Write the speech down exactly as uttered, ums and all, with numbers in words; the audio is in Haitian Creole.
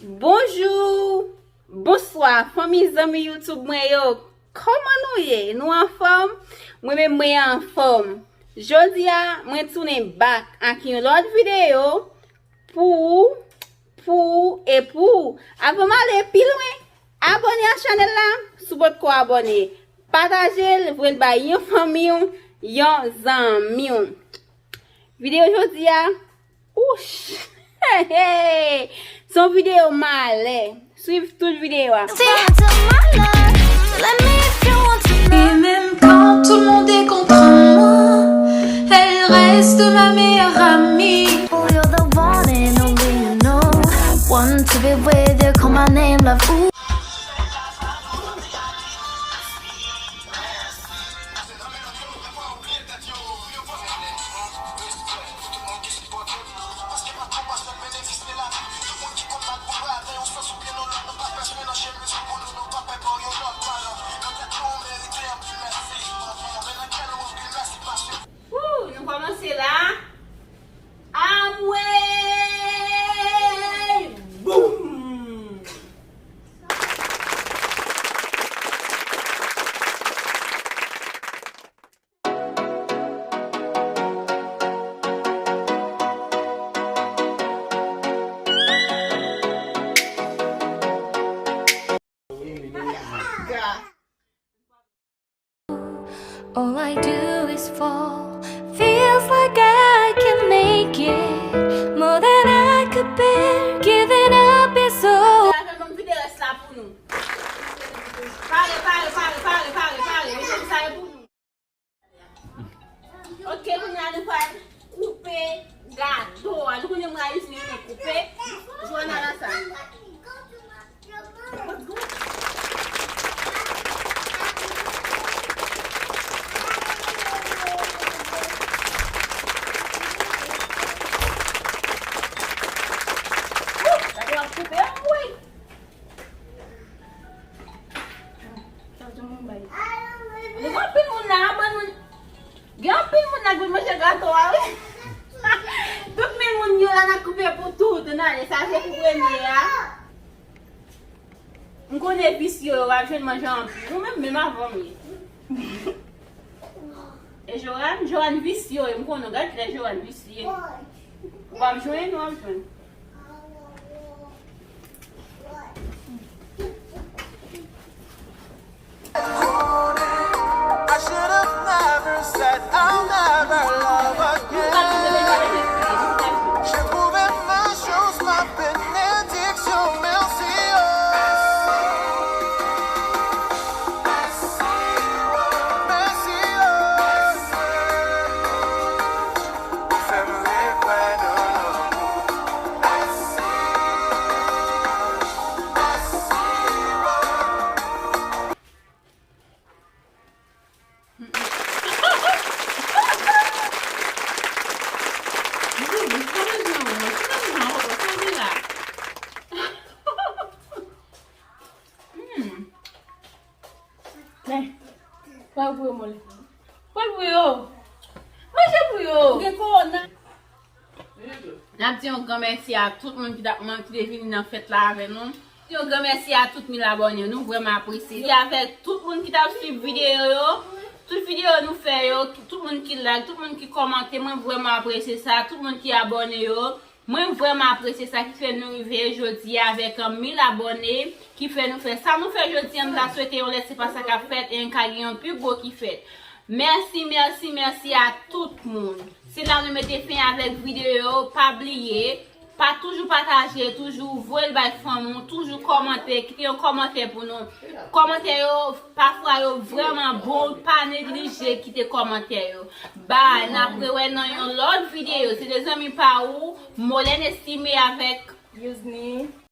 Bonjou, bonswa, fanmi, zanmi YouTube mwen yo. Kòman nou ye? Nou anfòm? Mwen menm mwen anfòm. Jodi a, mwen tounen back ak yon lòt videyo pou ou, pou ou e pou ou. Avan m ale pi lwen, abòne a chanèl la si w potko abòne. Pataje l, voye l bay yon fanmi w, yon zanmi w. Videyo jodi a, Ouch! Se yon videyo malè. Swiv tout videyo a. Stay until my love. Let me if you want to know. Et même quand tout le monde est contre moi, elle reste ma meilleure amie. Oh, you're the one and only, you know. Want to be with you, call my name, love. Ooh. Woo, nou kòmanse la. Amwey! Boum! All I do is fall. Feels like I can make it more than I could bear. Giving up is so. Pale, pale, pale, pale, pale, pale. Mesye, sa e pou nou. Ok, kounye a nou pral koupe gato a. Nou konnen mwen a Yusni koupe. Joana la sa. Gato a koupe, anmwey! Gen anpil moun la, ban nou. Gen anpil moun la ki vin manje gato a, wi. Tout men moun yo la, n ap koupe pou tout. N ale, sa se pou premye a. M konnen visye yo, w ap jwenn manje anpil. Ou menm, menm avan m ye. E Joanne, Joanne visye, m konnen, gad lè Joanne visye. W ap jwenn, w ap jwenn. I should have never said I'll never love again. J'ai trouvé ma chance, ma bénédiction, merci, oh. Merci, oh. Ou fè m rekwè nan lanmou. Merci, oh. Pral pou yo, mwen. Pral pou yo. Manje pou yo. Ou gen kowona. N ap di yon gran mèsi a tout moun ki t ap, ki te vini nan fèt la avè nou. Yon gran mèsi a tout mil abòne. Nou vrèman apresye. Mèsi avèk tout moun ki t ap swiv videyo yo. Tout videyo nou fè yo, tout, tout moun ki like, tout moun ki kòmante, mwen vrèman apresye sa. Tout moun ki abòne yo, mwen vrèman apresye sa ki fè nou rive jodi a avèk, um, mil abòne, ki fè nou fè sa nou fè jodi a. M ta swete yon lè se pa sa k ap fèt e n ka gen yon pi gwo ki fèt. Mèsi, mèsi, mèsi a tout moun. Se la nou mete fen avèk videyo. Pa bliye, pa toujou pataje, toujou voye l bay fanmi w, toujou kòmante, kite yon kòmantè pou nou. Kòmantè yo, pafwa yo vrèman bon, pa neglije kite kòmantè yo. Bay, n ap rewè nan yon lòt videyo. Se te zanmi pa ou, Molène Estimé avèk Yusni.